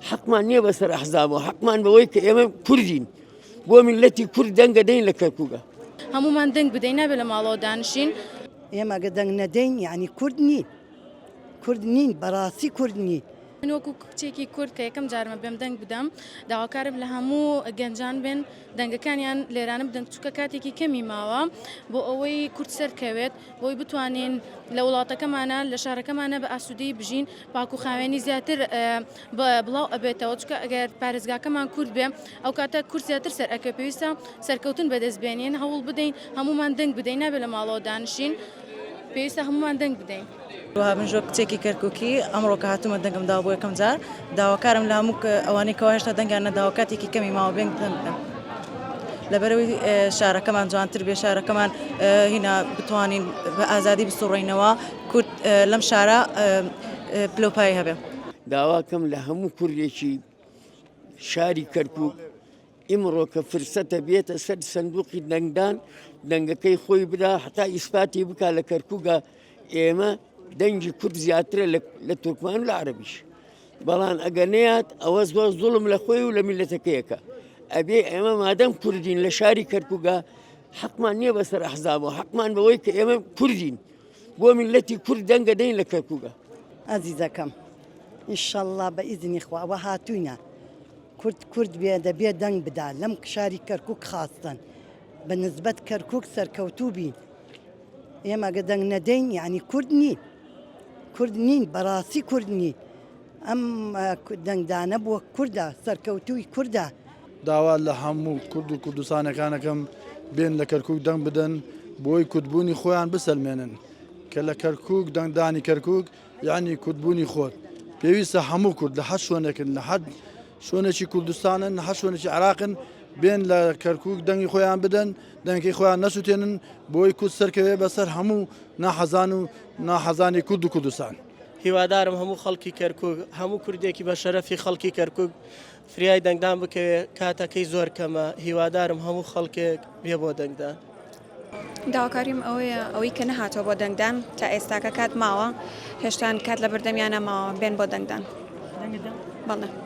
حەقمان نییە بەسەر ئەحزابەوە، حەقمان بەوەی کە ئێمە کوردین بۆ میللەتی کورد دەنگە دەین لە کەرکووکە. هەموومان دەنگ بدەین نابێت لە ماڵەوە دانیشین. ئێمە گەر دەنگ نەدەین یانی کورد نین، کورد نین بەڕاستی کورد نین. من وەکو کچێکی کورد کە یەکەم جارمە بێم دەنگ بدەم داواکارم لە هەموو گەنجان بێن دەنگەکانیان لێرانە بدەن چونکە کاتێکی کەمی ماوە بۆ ئەوەی کورد سەرکەوێت بۆی بتوانین لە وڵاتەکەمانە لە شارەکەمانە بە ئاسوودەی بژین پاک و خاوێنی زیاتر بڵاو ئەبێتەوە چونکە ئەگەر پارێزگاکەمان کورد بێ ئەو کاتە کورد زیاتر سەر ئەکە پێویستە سەرکەوتن بەدەست بێنین هەوڵ بدەین هەمومان دەنگ بدەین نابێت لە ماڵەوە دانیشین پێویستە هەمومان دەنگ بدەین. وەها من ژۆ کچێکی کەرکوکی ئەمڕۆ کە هاتوومە دەنگم داوە بۆ یەکەم جار داواکارم لە هەموو ئەوانەی کەوا هێشتا دەنگیان نەداوە کاتێکی کەمی ماوە بێن دەنگ بدەن لەبەرەوەی شارەکەمان جوانتر بێ شارەکەمان هینا بتوانین بە ئازادی بسوڕینەوە کورد لەم شارە پلۆپای هەبێ. داواکەم لە هەموو کوردێکی شاری کەرکوک ئیمڕۆ کە فرسەتە بێتە سەر سندوقی دەنگدان دەنگەکەی خۆی بدا هەتا ئیسپاتی بکا لە کەرکووکە ئێمە دەنگی کورد زیاترە لە تورکمان و لە عەرەبیش بەڵام ئەگەر نەیات ئەوە زۆر زوڵم لە خۆی و لە میلەتەکەیەکە ئەبێ ئێمە مادەم کوردین لە شاری کەرکووکە حەقمان نییە بەسەر ئەحزابەوە حەقمان بەوەی کە ئێمە کوردین بۆ میلەتی کورد دەنگە دەین لە کەرکووکە. ئازیزەکەم ئینشەڵا بە ئیزنی خوا ئەوە هاتووینە کورد کورد بێ دەبێ دەنگ بدا لەم شاری کەرکوک خاستەن بە نسبەت کەرکوک سەرکەوتوو بین ئێمە گە دەنگ نەدەین یعنی کورد نین کورد نین بەڕاستی کورد نین ئەم دەنگدانە بۆ کوردە سەرکەوتووی کوردە. داوا لە هەموو کورد و کوردستانەکانەکەم بێن لە کەرکوک دەنگ بدەن بۆی کوردبوونی خۆیان بسەلمێنن کە لە کەرکوک دەنگدانی کەرکوک یانی کوردبوونی خۆت پێویستە هەموو کورد لە هەر شوێنێکن لە هەر شوێنێکی کوردستانن لە هەر شوێنێکی عراقن بێن لە کەرکک دەنگی خۆیان بدەن دەنگی خۆیان نەسووتێنن بۆی کورد سەرکەوێ بەسەر هەموو ناحەزان و ناحەزانی کورد و کوردستان. هیوادارم هەموو خەڵکی کەرکک هەموو کوردێکی بە شەرەفی خەڵکی کەرکک فریای دەنگدان بکەوێ کاتەکەی زۆر کەمە هیوادارم هەموو خەڵکێک بێ بۆ دەنگدان. داواکاریم ئەوەیە ئەوەی کە نەهاتووە بۆ دەنگدان تا ئێستاکە کات ماوە هێشتان کات لە بەردەمیانە ماوە بێن بۆ دەنگدان. بەڵێ.